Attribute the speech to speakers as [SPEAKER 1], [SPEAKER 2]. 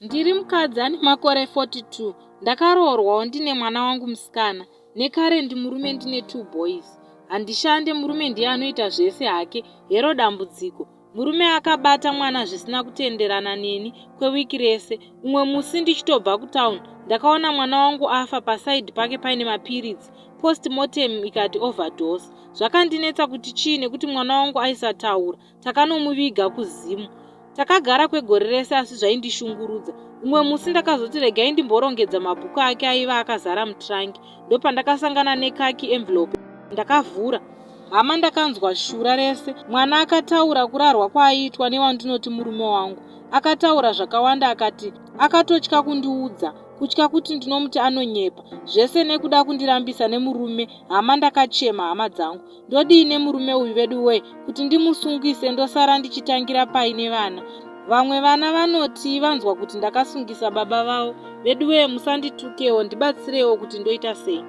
[SPEAKER 1] Ndiri mukadzi ane makore 42 ndakaroorwawo ndine mwana wangu musikana nekare ndimurume ndine two boys handishande murume ndiye anoita zvese hake hero dambudziko murume akabata mwana zvisina kutenderana neni kwewiki rese umwe musi ndichitobva kutown ndakaona mwana wangu afa pasaidi pake paine mapiritsi post mortem ikati overdose zvakandinetsa kuti chii nekuti mwana wangu aisataura Takanomuviga kuZim. Takagara kwegore rese asi zvaindishungurudza. Umwe musi ndakazoti regai ndimborongedza mabhuku ake aiva akazara mutrunk. Ndopandakasangana nekaki envelope. Ndakavhura. Hama ndakanzwa shura rese. Mwana akataura kurarwa kwaaiitwa newandinoti murume wangu. Akataura zvakawanda akati akatotya kundiudza. Kutya kuti ndinomuti anonyepa. Zvese nekuda kundirambisa nemurume. Hama ndakachema hama dzangu. Ndodii nemurume uyu veduwee kuti ndimusungise ndosara ndichitangira pai nevana. Vamwe vana vanotii vanzwa kuti ndakasungisa baba vavo veduwee musanditukewo ndibatsireiwo kuti ndoita sei.